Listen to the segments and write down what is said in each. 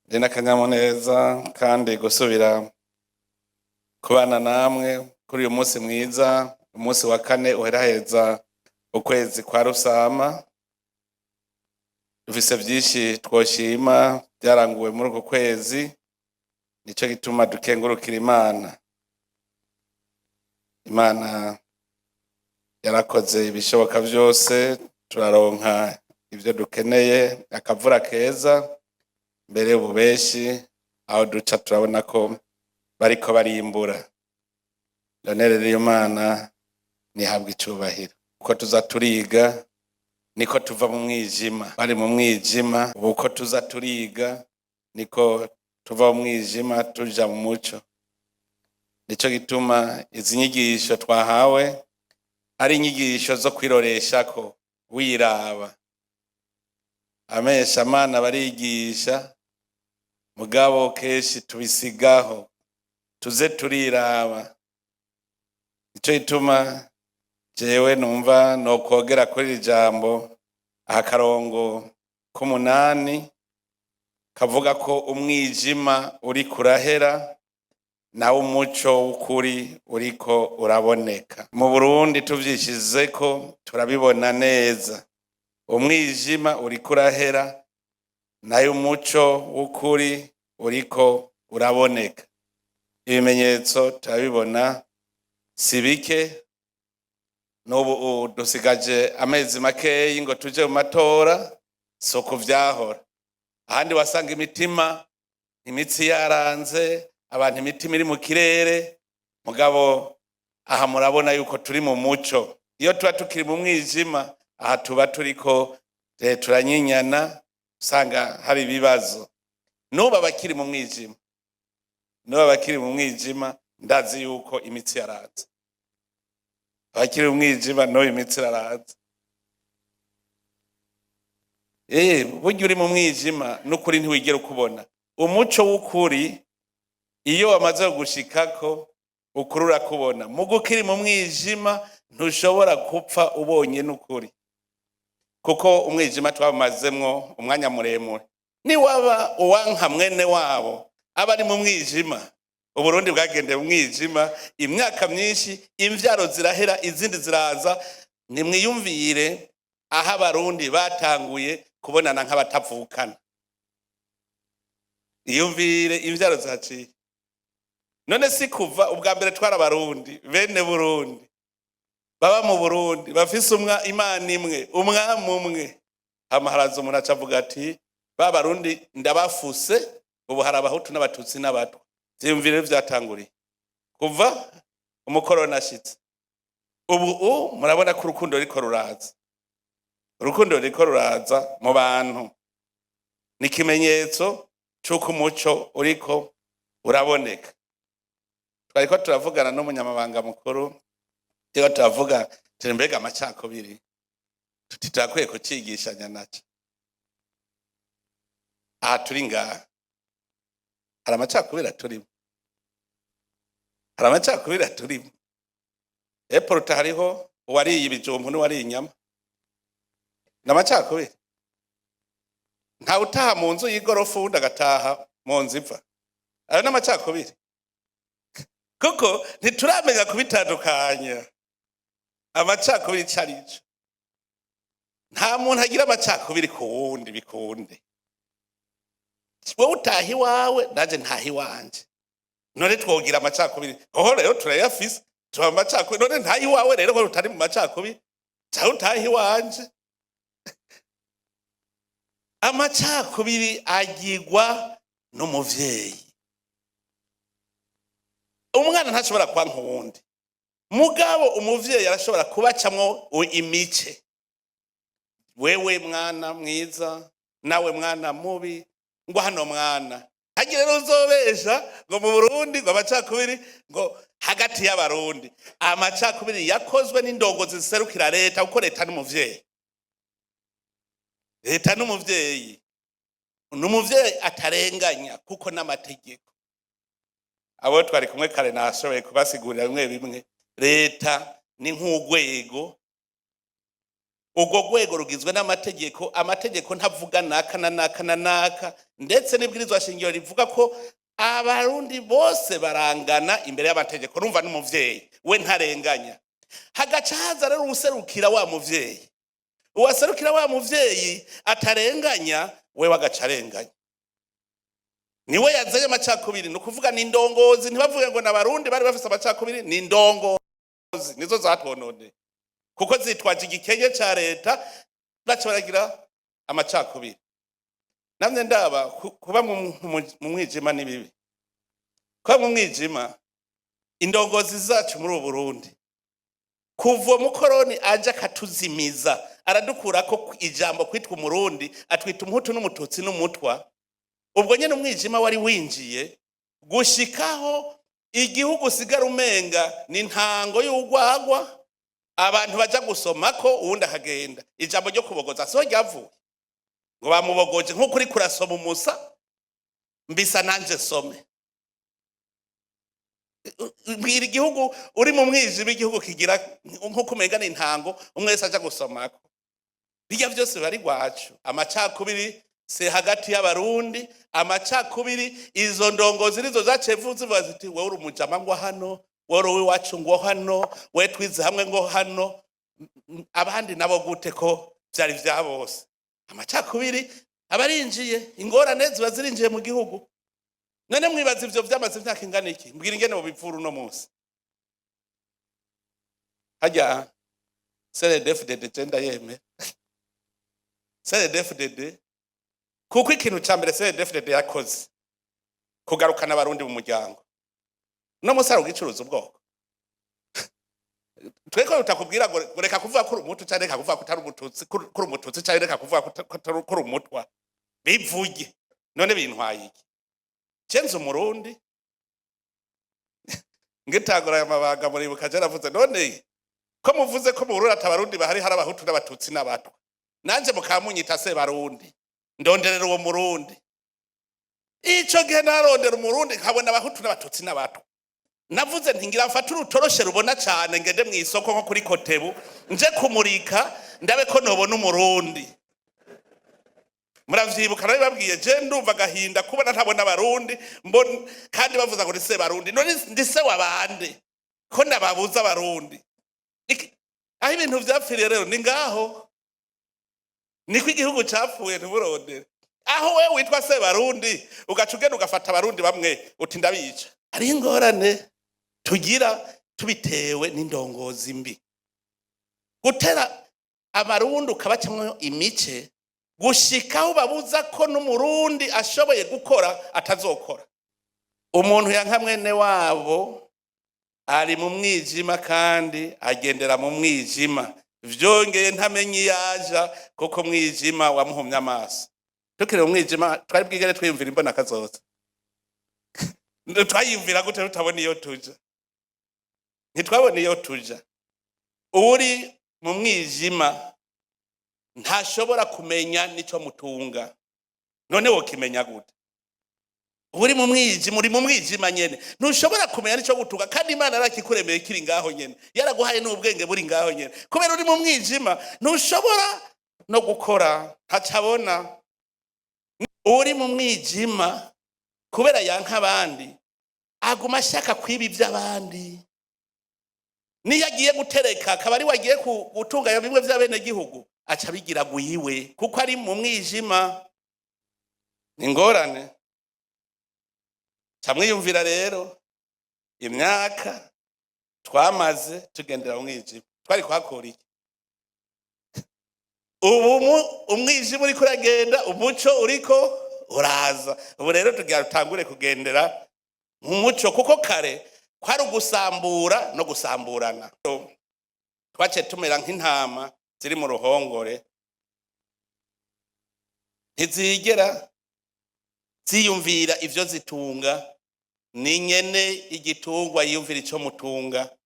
Ndi n'akanyamuneza kandi gusubira kubana namwe kuri uyu munsi mwiza, umunsi wa kane uheraheza ukwezi kwa Rusama. Dufise vyinshi twoshima vyaranguwe muri uku kwezi, nico gituma dukengurukira Imana. Imana yarakoze ibishoboka vyose, turaronka ivyo dukeneye, akavura keza. Mbere ubu benshi aho duca turabona ko bariko barimbura. None rero iyo Mana nihabwa icubahiro. Uko tuza turiga niko tuva mu mwijima. Bari mu mwijima, ubu uko tuza turiga niko tuva mu mwijima tuja mu muco. Nico gituma izi nyigisho twahawe ari inyigisho zo kwiroreshako wiraba. Ameshamana barigisha, mugabo kenshi tubisigaho, tuze turiraba. Nico gituma jewe numva nokogera kuri iri jambo aha karongo k'umunani kavuga ko umwijima uriko urahera nawo umuco w'ukuri uriko uraboneka. Mu Burundi tuvyishizeko turabibona neza. Umwijima uriko urahera nayo umuco w'ukuri uriko uraboneka. Ibimenyetso turabibona si bike. N'ubu dusigaje amezi makeyi ngo tuje mu matora, si uku vyahora. Ahandi wasanga imitima, imitsi yaranze, abantu imitima iri mu kirere, mugabo aha murabona yuko turi mu muco. Iyo tuba tukiri mu mwijima, aha tuba turiko turanyinyana, usanga hari ibibazo. N'ubu abakiri mu mwijima, n'ubu abakiri mu mwijima, ndazi yuko imitsi yaranze. Abakiri mu mwijima n'ubu imitsi iraranze. Burya uri mu mwijima n'ukuri ntiwigera ukubona. Umuco w'ukuri iyo wamaze gushikako ukuri urakubona. Muga ukiri mu mwijima ntushobora gupfa ubonye n'ukuri, kuko umwijima twawumazemwo umwanya muremure. Niwaba uwanka mwene wabo aba ari mu mwijima. Uburundi bwagendeye mu mwijima imyaka myinshi, imvyaro zirahera izindi ziraza. Nimwiyumvire aho Abarundi batanguye kubonana nk'abatavukana. Iyumvire imvyaro zaciye. None si kuva ubwa mbere twari Abarundi, bene Burundi baba mu Burundi, bafise umwa Imana imwe, umwami umwe. Hama haraza umuntu aca avuga ati ba Barundi ndabafuse, ubu hari Abahutu n'Abatutsi n'Abatwa. Vyiyumvire vyatanguriye kuva umukoroni ashitse. Ubu murabona ko urukundo ruriko ruraza, urukundo ruriko ruraza mu bantu. Ni ikimenyetso c'uko umuco uriko uraboneka. Twariko turavugana n'umunyamabanga mukuru, turiko turavuga turi mbega amacakubiri, tuti turakwiye kucigishanya naco. Aha turi ngaha hari amacakubiri aturimo, hari amacakubiri aturimo. Eporuta hariho uwariye ibijumbu n'uwariye inyama, ni amacakubiri. Ntawe utaha mu nzu y'igorofa uwundi agataha mu nzu iva. Ayo ni amacakubiri, kuko ntituramenya kubitandukanya amacakubiri ico arico. Nta muntu agira amacakubiri ku wundi bikunde. Wowe utaha iwawe, nanje ntaha iwanje, none twogira amacakubiri? Hoho rero turayafise, tuba mu macakubiri. None ntaha iwawe rero ko utari mu macakubiri, canke utaha iwanje? Amacakubiri agirwa n'umuvyeyi. Umwana ntashobora kwanka uwundi, mugabo umuvyeyi arashobora kubacamwo imice. Wewe mwana mwiza, nawe mwana mubi, ngo hano mwana hagira rero uzobesha ngo mu Burundi ngo amacakubiri ngo hagati y'Abarundi. Amacakubiri yakozwe n'indongozi ziserukira leta, kuko leta n'umuvyeyi. Leta n'umuvyeyi, ni umuvyeyi atarenganya, kuko n'amategeko. Abo twari kumwe kare nashoboye kubasigurira bimwe bimwe. Leta ni nk'urwego. Urwo rwego rugizwe n'amategeko. Amategeko ntavuga naka na naka na naka, ndetse n'ibwirizwa shingiro rivuga ko Abarundi bose barangana imbere y'amategeko. Numva n'umuvyeyi we ntarenganya. Hagaca haza rero uwuserukira wa muvyeyi. Uwaserukira wa muvyeyi atarenganya, wewe agaca arenganya. Niwe yazanye amacakubiri. Ni ukuvuga ni indongozi. Ntibavuge ngo n'Abarundi bari bafise amacakubiri, ni indongozi nizo zatwononeye, kuko zitwaje igikenye ca leta, baca baragira amacakubiri. Namye ndaba kuba mu mwijima ni bibi. Kuba mu mwijima, indongozi zacu muri ubu Burundi, kuva mukoroni aje akatuzimiza, aradukurako ijambo kwitwa Umurundi, atwita Umuhutu n'Umututsi n'Umutwa. Ubwo nyene umwijima wari winjiye gushikaho igihugu usigara umenga ni ntango y'urwagwa, abantu baja gusomako, uwundi akagenda. Ijambo ryo kubogoza siho ryavuye, ngo bamubogoje nk'uko uriko urasoma umusa mbisa nanje nsome. Mbwira, igihugu uri mu mwijima, igihugu kigira nk'uko umenga ni intango, umwe wese aja gusomako. Bijya byose biba ari rwacu. Amacakubiri si hagati y'Abarundi. Amacakubiri, izo ndongozi nizo zaciye zivuga ziti: "Wowe uri umujama ngo hano, wowe uri uw'iwacu ngo hano, we twize hamwe ngo hano." Abandi nabo gute ko vyari vya bose? Amacakubiri aba arinjiye, ingorane ziba zirinjiye mu gihugu. None mwibaza ivyo vyamaze imyaka ingana iki? Mbwira ingene bobivura uno munsi. Harya CNDD-FDD, je ndayemera CNDD-FDD, kuko ikintu ca mbere CNDD-FDD yakoze kugarukana Abarundi mu muryango. Uno munsi hari ugicuruza ubwoko. Tweko utakubwira ngo reka kuvuga ko uri Umuhutu, canke reka kuvuga ko utari Umututsi, ko uri Umututsi, canke reka kuvuga ko uri Umutwa. Bivuge none bintwaye iki? Je nzi Umurundi. Ngitangura aya mabanga, muribuka je navuze: "None ko muvuze ko mu Burundi ata Barundi bahari, hari Abahutu n'Abatutsi n'Abatwa, nanje mukaba munyita se Barundi, ndonderera uwo Murundi." Ico gihe narondera Umurundi, nkabona Abahutu n'Abatutsi n'Abatwa. Navuze nti: "Ngira mfate urutoroshe rubona cane, ngende mu isoko nko kuri Kotebu, nje kumurika, ndabe ko nobona Umurundi." Muravyibuka nabibabwiye. Je ndumva agahinda kubona ntabona Abarundi mbon, kandi bavuza ngo ni se Barundi. None ndi se wabande ko ndababuza Abarundi? Aho ibintu vyapfiriye rero ni ngaho, niko igihugu capfuye. Ntiburondere aho wewe witwa se Barundi, ugaca ugenda ugafata Abarundi bamwe uti ndabica. Ari ingorane tugira tubitewe n'indongozi mbi, gutera Abarundi ukabacamwo imice gushikaho babuza ko n'Umurundi ashoboye gukora atazokora. Umuntu yanka mwene wabo ari mu mwijima kandi agendera mu mwijima, vyongeye ntamenye iyaja, kuko mwijima wamuhumye amaso. Tukiri mu mwijima, twari bwigere twiyumvira imbona kazoza? Twayiyumvira gute tutabona iyo tuja? Ntitwabona iyo tuja. Uri mu mwijima ntashobora kumenya n'ico mutunga. None wokimenya gute uri mu mwijima? Uri mu mwijima nyene, ntushobora kumenya n'ico gutunga, kandi Imana yarakikuremeye kiri ngaho nyene, yaraguhaye n'ubwenge buri ngaho nyene. Kubera uri mu mwijima, ntushobora no gukora, ntacabona. Uri mu mwijima, kubera yanka abandi, aguma ashaka kwiba iby'abandi. Niyo agiye gutereka, akaba ari we agiye gutunganya bimwe by'abenegihugu, aca abigira gwiwe, kuko ari mu mwijima. Ni ingorane. Camwiyumvira rero imyaka twamaze tugendera mu mwijima, twari kuhakura iki? Ubu umwijima uriko uragenda, umuco uriko uraza. Ubu rero tugira tutangure kugendera mu muco, kuko kare kwari ugusambura no gusamburana. Twaciye tumera nk'intama ziri mu ruhongore, ntizigera ziyumvira ivyo zitunga. Ni nyene igitungwa yiyumvira ico mutunga.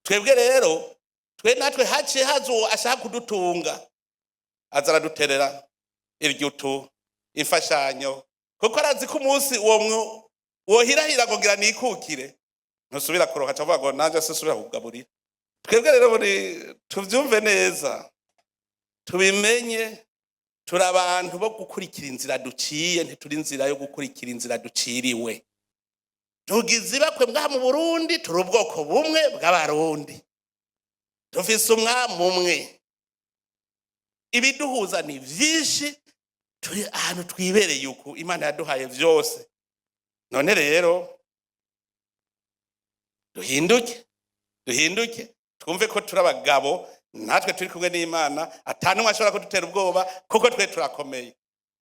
Twebwe rero, twe natwe haciye haza uwo ashaka kudutunga, aza araduterera iryutu imfashanyo, kuko arazi ko umunsi uwo wohirahira ngo ngira nikukire, ntusubira kuronka. Aca avuga ngo nanje sinsubira kugaburira. Twebwe rero muri tuvyumve neza. Tubimenye, turi abantu bo gukurikira inzira duciye, ntituri inzira yo gukurikira inzira duciriwe. Tugize ibakwe ngaha mu Burundi, turi ubwoko bumwe bw'Abarundi, dufise umwami umwe, ibiduhuza ni vyinshi, turi ahantu twibereye uku, Imana yaduhaye vyose. None rero duhinduke, duhinduke, twumve ko turi abagabo natwe, turi kumwe n'Imana, atanumwe ashobora kudutera ubwoba, kuko twe turakomeye.